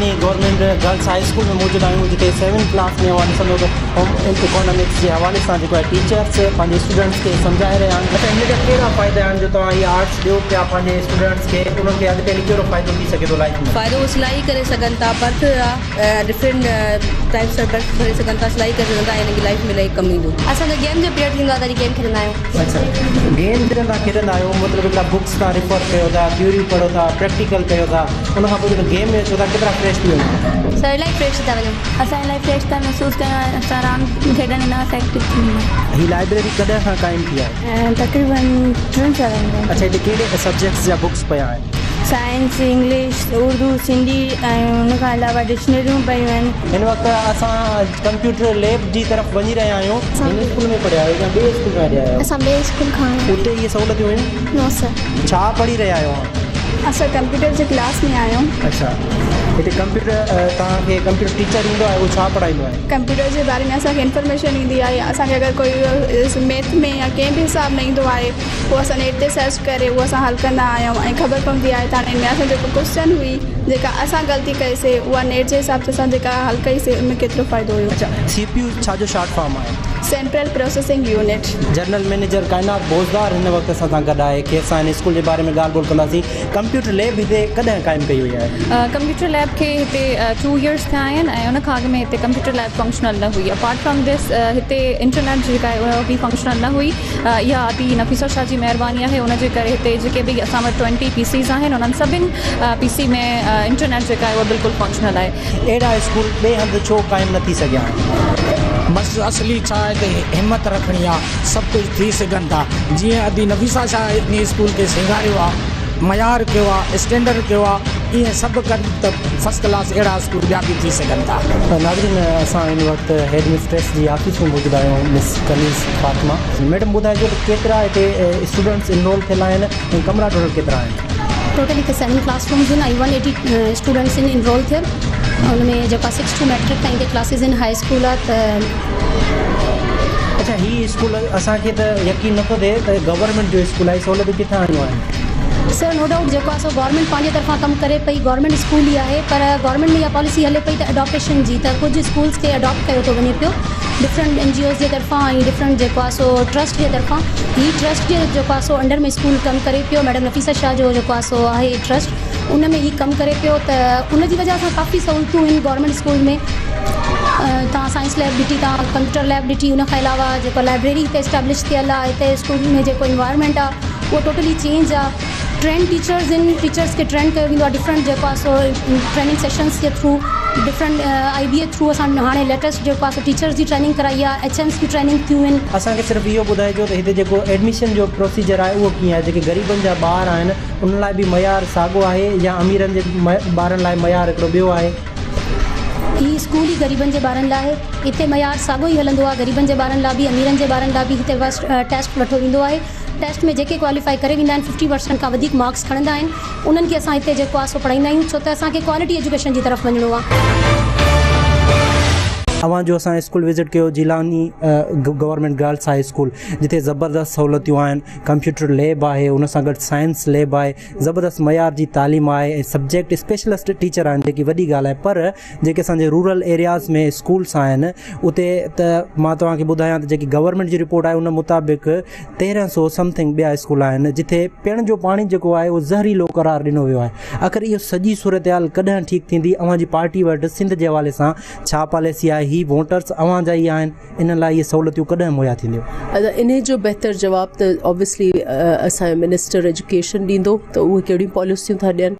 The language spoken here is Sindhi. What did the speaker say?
Jilani government girls high school ۾ موجود آهيون جتي سيون ڪلاس ۾ اوهان ڏسندو ته هوم اڪانامڪس جي حوالي سان جيڪو آهي ٽيچرس پنهنجي اسٽوڊنٽس کي سمجهائي رهيا آهن. اڇا هن جا ڪهڙا فائدا آهن جو توهان هي آرٽس ڏيو پيا پنهنجي اسٽوڊنٽس کي انهن کي اڳتي هلي ڪهڙو فائدو ٿي سگهي ٿو لائيف ۾؟ فائدو هو سلائي ڪري سگهن ٿا برٿ آ ڊفرنٽ ٽائپس جا برٿ ڀري سگهن ٿا سلائي ڪري سگهن ٿا ۽ هنن کي لائيف ۾ الاهي ڪم ايندو. اسان جو گيم جو پيريڊ ٿيندو آ تڏهن گيم کيڏندا آهيون. اڇا گيم جڏهن توهان کيڏندا آهيو مطلب هڪڙا بڪس توهان ريفر ڪيو ٿا ٿيوري پڙهو ٿا پريڪٽيڪل ڪيو ٿا ان کان پوء جڏهن گيم ۾ اچو ٿا ڪيترا فريش ٿي وڃو ٿا. سر الاهي فريش ٿي ٿا وڃون. اسان الاهي فريش ٿا محسوس ڪيون ۽ اسان راند کيڏڻ ان کان ايڪٽو ٿي ويندا آهيون. هي لائبريري ڪڏهن کان قائم ٿي آهي؟ تقريبن ٽن سالن کان. اڇا هتي ڪهڙي سبجيڪٽس جا بڪس پيا آهن؟ سائنس، انگلش، اردو، سنڌي ۽ ان کان علاوه ڊڪشنريون پيون آهن. هن وقت اسان ڪمپيوٽر ليب جي طرف وڃي رهيا آهيون. هن اسڪول ۾ پڙهيا آهيو يا ٻئي اسڪول کان هيڏي آيا آهيو؟ اسان ٻئي اسڪول کان آيا آهيون. اتي اهي سهولتيون هيون؟ نو سر. ڇا پڙهي رهيا آهيو اوهان؟ اسان ڪمپيوٽر جي ڪلاس ۾ آهيون. اڇا هتي ڪمپيوٽر توهان کي ڪمپيوٽر ٽيچر ايندو آهي اهو ڇا پڙهائيندو آهي؟ ڪمپيوٽر جي باري ۾ اسان کي انفارميشن ايندي آهي اسان کي اگر ڪوئي ميٿ ۾ يا ڪنهن به حساب نه ايندو آهي اهو اسان نيٽ تي سرچ ڪري اهو اسان حل ڪندا آهيون ۽ خبر پوندي آهي ته هاڻي ان ۾ اسان جيڪو ڪوئسچن هئي جيڪا اسان غلطي ڪئي سي اها نيٽ جي حساب سان اسان جيڪا حل ڪئي سي ان ۾ ڪيترو فائدو هيو. اڇا سي پي يو ڇا جو شارٽ فارم آهي؟ Central processing unit. General manager Kainat Bozdar هن وقت اسان سان گڏ آهي کيس سان هن اسڪول جي باري ۾ ڳالهه ٻولهه ڪنداسين. ڪمپيوٽر ليب هتي ڪڏهن قائم ڪئي وئي آهي؟ ڪمپيوٽر ليب کي هتي ٽو يئرس ٿيا آهن ۽ ان کان اڳ ۾ هتي ڪمپيوٽر ليب فنڪشنل نه هئي اپارٽ فرام this هتي انٽرنيٽ جيڪا آهي اها به فنڪشنل نه هئي اها آدي نفيسه شاهه جي مهرباني آهي ان جي ڪري هتي جيڪي به اسان وٽ ٽوئنٽي پي سيز آهن انهن سڀن پي سي ۾ انٽرنيٽ جيڪا آهي اها بلڪل فنڪشنل آهي. اهڙا اسڪول ٻئي هنڌ ڇو قائم نه ٿي سگهيا آهن؟ بس اصلي ڇا آهي ته همت رکڻي آ سڀ ڪجهه ٿي سگهن ٿا جيئن ادي نفيسه شاهه انهي اسڪول کي سينگاريو آ معيار ڪيو آ اسٽينڊرڊ ڪيو آ ائين سڀ ڪن ته فرسٽ ڪلاس اهڙا اسڪول ٻيا به ٿي سگهن ٿا. ناظرين اسان هن وقت هيڊ مسٽريس جي آفيس ۾ موجود آهيون مس ڪنيز فاطمه ميڊم ٻڌائجو ته ڪيترا هتي اسٽوڊنٽس انرول ٿيل آهن ۽ ڪمرا ٽوٽل ڪيترا آهن؟ ٽوٽل هتي سيون ڪلاس رومز آهن ۽ ون ايٽي اسٽوڊنٽس آهن انرول ٿيل ان ۾ جيڪا سڪس ٽو ميٽرڪ تائين هتي ڪلاسز آهن هاء اسڪول آهي ته. اڇا هي اسڪول اسان کي ته يقين نٿو ٿئي ته گورنمينٽ جو اسڪول آهي سهولتون ڪٿان آيون آهن؟ سر نو ڊائوٽ جيڪو آهي سو گورنمينٽ پنهنجي طرفان ڪم ڪري پئي گورنمينٽ اسڪول ئي آهي پر گورنمينٽ ۾ اها پاليسي هلي پئي ته اڊاپٽيشن جي ته ڪجهه اسڪولس کي اڊاپٽ ڪيو ٿو وڃي پيو ڊفرنٽ اين جي اوز جي طرفان ۽ ڊفرنٽ جيڪو آهي سو ٽرسٽ جي طرفان هي ٽرسٽ جي جيڪو آهي سو انڊر ۾ اسڪول ڪم ڪري پيو ميڊم نفيسه شاهه جو جيڪو آهي سو آهي ٽرسٽ ان ۾ هي ڪم ڪري پيو ته ان جي وجه سان ڪافي سهولتون آهن گورنمينٽ اسڪول ۾ توهان سائنس ليب ڏٺي توهان ڪمپيوٽر ليب ڏٺي ان کان علاوه جيڪو لائبريري هتي اسٽيبلش ٿيل آهي هتي اسڪول ۾ جيڪو انوائرمينٽ آهي اهو ٽوٽلي چينج آهي ٽرينڊ ٽيچرز آهن ٽيچرز کي ٽرينڊ ڪيو ويندو آهي ڊفرنٽ جيڪو آهي سو ٽريننگ سيشنز جي through different I B A through اسان هاڻي ليٽيسٽ جيڪو آهي سو ٽيچرز جي ٽريننگ ڪرائي آهي ايڇ ايمز جي ٽريننگ ٿيون آهن. اسان کي صرف اهو ٻڌائجو ته هتي جيڪو ايڊميشن جو پروسيجر آهي اهو ڪيئن آهي جيڪي غريبن جا ٻار آهن انهن لاء به معيار ساڳو آهي يا اميرن جي ٻارن لاء معيار هڪڙو ٻيو آهي. هي اسڪول ئي غريبن جي ٻارن لاء آهي هتي معيار ساڳو ئي هلندو آهي غريبن جي ٻارن لاء به اميرن جي ٻارن لاء به هتي فرسٽ ٽيسٽ وٺو ويندو آهي ٽيسٽ ۾ جيڪي ڪواليفائي ڪري ويندا آهن ففٽي پرسنٽ کان وڌيڪ مارڪس کڻندا آهن انهن کي اسان هتي جيڪو آهي سو پڙهائيندا آهيون ڇو ته اسان کي ڪوالٽي ايجوڪيشن جي طرف وڃڻو آهي. اوهان جو اسان اسڪول وزٽ ڪيو Jilani government girls high school جتي زبردست سهولتيون آهن ڪمپيوٽر ليب آهي ان سان گڏ سائنس ليب آهي زبردست معيار جي تعليم آهي ۽ سبجيڪٽ اسپيشلسٽ ٽيچر آهن جيڪي وڏي ڳالهه آهي پر جيڪي اسان جي رورل ايرياز ۾ اسڪولس آهن اتي ته مان توهان کي ٻڌايان ته جيڪي گورنمينٽ جي رپورٽ آهي ان مطابق 1300 سمٿنگ ٻيا اسڪول آهن جتي پيئڻ جو پاڻي جيڪو آهي اهو زهريلو قرار ڏنو ويو آهي آخر اهو سڄي صورتحال ڪڏهن ٺيڪ ٿيندي اوهان جي پارٽي وٽ سنڌ جي حوالي سان ڇا پاليسي آهي هي ووٽرس اوهان جا ئي آهن انهن لاء اهي سهولتيون ڪڏهن مهيا ٿينديون؟ ادا انهي جو بهتر جواب ته آبويسلي اسان جو منسٽر ايجوڪيشن ڏيندو ته اهي ڪهڙيون پاليسيون ٿا ڏين.